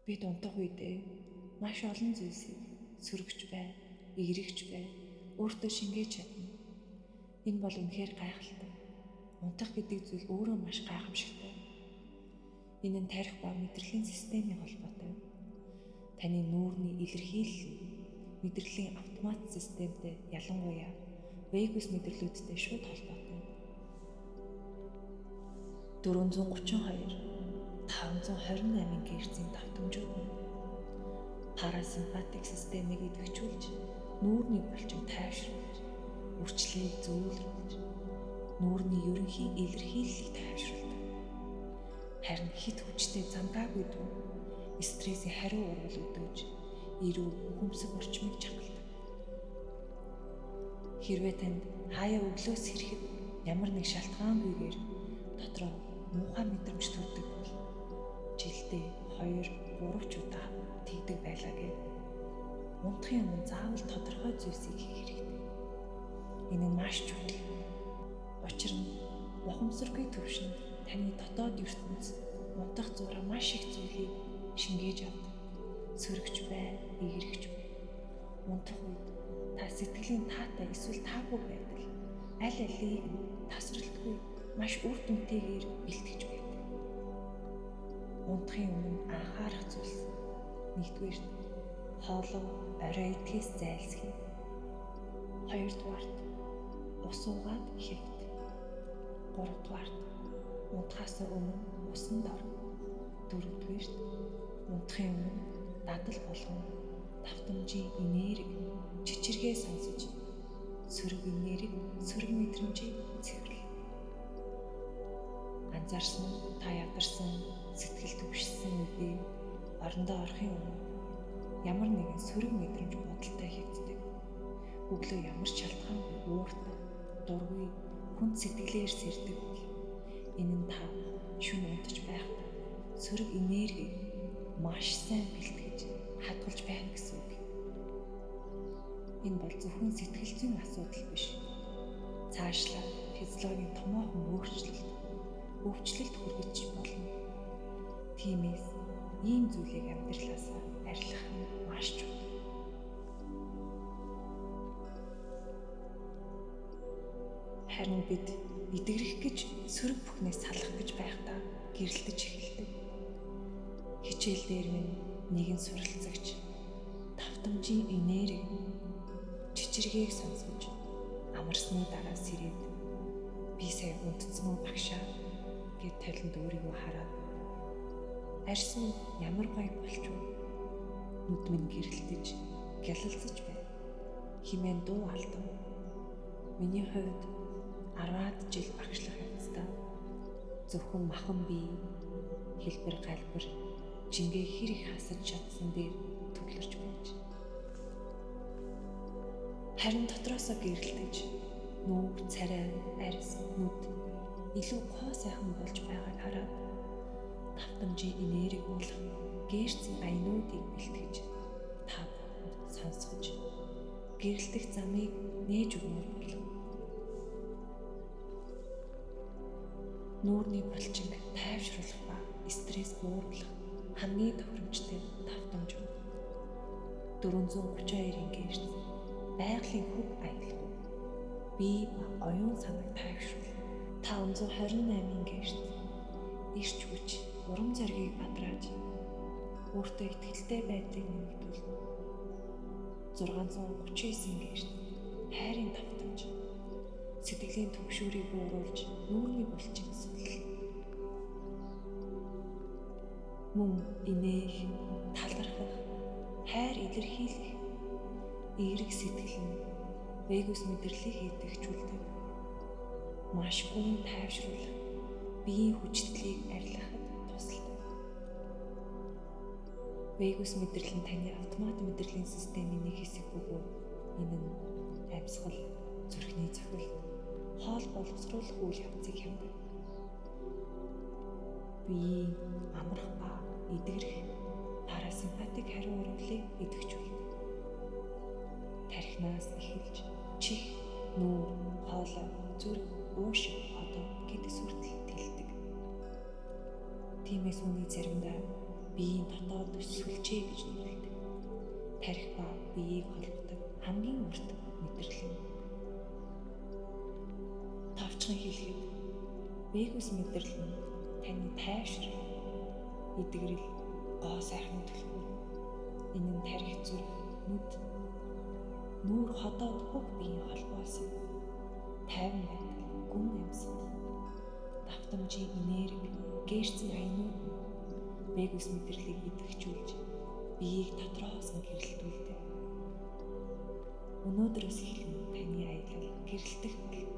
Бид унтах үедээ маш олон зүйлсийг сөрөгч бай, эерэгч бай, өөртөө шингээж чадна. Энэ бол үнэхээр гайхалтай. Унтах гэдэг зүйл өөрөө маш гайхамшигтай. Энэ нь тарих ба мэдрэлийн системийн холбоотой. Таны нүүрний илэрхийлэл нь мэдрэлийн автомат системтэй, ялангуяа вегус мэдрэлүүдтэй шууд холбоотой. 432 528 герцийн давтамжууд нь парасимпатик системийг идэвхжүүлж, нүүрний булчин тайвшруулж, үрчлэгийг зөөлрүүлж, нүүрний ерөнхий илэрхийллийг тайвшруулдаг. Харин хит хүчтэй замгаагүй дүү стрессийн хариу урвал өдөөж, эрүү хүмсэг орчмыг чангалдаг. Хэрвээ танд хаяа өглөөс ирэхэд ямар нэг шалтгаангүйгээр дотроо муухай мэдрэмж төрдөг бол жилдээ 2-3 ч удаа тэгдэг байлаа гэв. Унтахын өмнө заавал тодорхой зүйлсийг хийх хэрэгтэй. Энэ нь маш чухал. Учир нь ухамсаргүй төвшөнд таны дотоод ертөнц унтах зураа маш их зүйлийг шингээж авдаг. Сөрөгч бай, эерэгч бай. Унтах үед та сэтгэлийн таатай эсвэл таагүй байдал аль алийг нь тасралтгүй маш үр дүнтэйгээр бэлтгэж байдаг. Унтахын өмнө анхаарах зүйлс. Нэгдүгээрт, хоолоо орой идэхээс зайлсхий. Хоёрдугаарт, ус уугаад хэвт. Гуравдугаарт, унтахаас өмнө усанд ор. Дөрөвдүгээрт, унтахын өмнө дадал болгон давтамжийн энерги чичиргээ сонсож сөрөг энерги, сөрөг мэдрэмжийг цэвэрлэ. Анзаарсан уу, та ядарсан, сэтгэл түгшсэн үедээ орондоо орохын өмнө ямар нэгэн сөрөг мэдрэмж бодолтой хэвтдэг. Өглөө ямар ч шалтгаангүй ууртай, дургүй, хүнд сэтгэлээр сэрдэг бол энэ нь та шөнө унтаж байхдаа сөрөг энергийг маш сайн бэлтгэж хадгалж байна гэсэн үг. Энэ бол зөвхөн сэтгэл зүйн асуудал биш. Цаашлаад физиологийн томоохон өөрчлөлт, өвчлөлт хүргэж болно. Тиймээс ийм зүйлийг амьдралаасаа арилгах нь маш чухал. Харин бид эдгэрэх гэж сөрөг бүхнээс салах гэж байхдаа гэрэлтэж эхэлдэг. Хичээл дээр минь нэгэн суралцагч давтамжийн энерги чичиргээг сонсож амарсны дараа сэрээд би сая унтцсан уу багшаа гэд талент өөрийгөө хараад арьс минь ямар гоё болчихов. Нүд минь гэрэлтэж гялалзаж байв химэн дуу алдав. Миний хувьд 10-аад жил багшлах явцдаа зөвхөн махан бие, хэлбэр галбир, жингээ хэр их хасаж чадсан дээр төвлөрч байж. Харин дотроосоо гэрэлтэж нүүр, царай, арьс, нүд илүү гоо сайхан болж байгааг хараад давтамжийн энерги болох гэрцэн аянуудыг бэлтгэж та бүхэнд сонсгож гэрэлтэх замыг нээж өгмөр болов. Нүүрний булчинг тайвшруулах ба стресс бууруулах хамгийн тохиромжтой давтамж. 432-ийн гэрц байгалийн хөг аялал. Бие ба оюун санааг тайвшруулна. 528-ийн гэрц ирч хүч, урам зоригийг бадрааж өөртөө итгэлтэй байдлыг нэмэгдүүлнэ. 639-ийн гэрц хайрын давтамж. Сэтгэлийн түгшүүрийг бууруулж нүүрний булчин суллна. Мөн инээх, талархах, хайр илэрхийлэх эерэг сэтгэл нь вегус мэдрэлийг идэвхжүүлдэг. Маш гүн тайвшруулах, биеийн хүчтлийг арилгахад тусалдаг. Вегус мэдрэл нь таны автомат мэдрэлийн системийн нэг хэсэг бөгөөд энэ нь амьсгал, зүрхний цохилт, хоол боловсруулах үйл явцыг хямдаг. Биеийн амрах ба эдгэрэх парасимпатик хариу урвалыг идэвхжүүлдэг. Тархинаас эхэлж чих, нүүр, хоолой, зүрх, уушиг, одоо гэдэс хүртэл тэлдэг. Тиймээс үүний заримдаа биеийн дотоод ходоод сүлжээ гэж нэрлэдэг. Тархи ба биеийг холбодог хамгийн урт мэдрэл юм. Товчхон хэлэхэд вегус мэдрэл нь таны тайвшрал, эдгэрэл, гоо сайхны түлхүүр. Энэ нь тархи, зүрх, нүд, нүүр, ходоод бүх биеийн холбоос юм. Тайван байдал, гүн амьсгал, давтамжийн энерги, гэрцэн аянууд нь вегус мэдрэлийг идэвхжүүлж биеийг дотроос нь гэрэлтүүлдэг. Өнөөдрөөс эхлэн таны аялал гэрэлтэх бол.